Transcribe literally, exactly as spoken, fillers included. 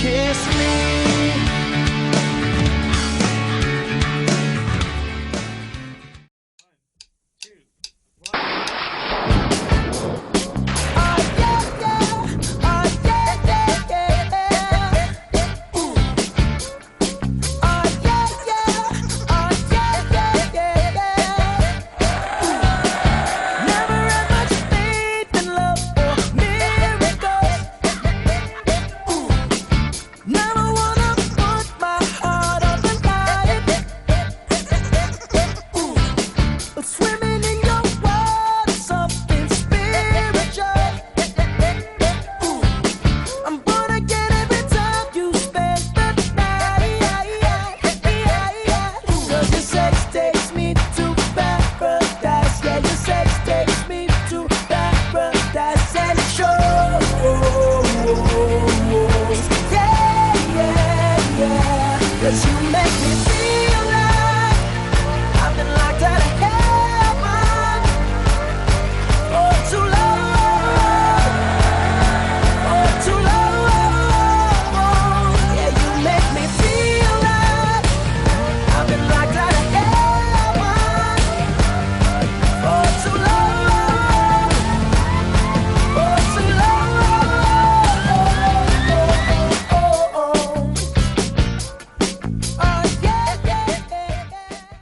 Kiss me. Never wanna put my heart on the line. Ooh. But swimming in your water, something spiritual. Ooh. I'm born again every time you spend the night. Ooh. 'Cause your sex takes me to paradise. Yeah, your sex takes me to paradise and shows. Yeah, yeah, yeah. 'Cause you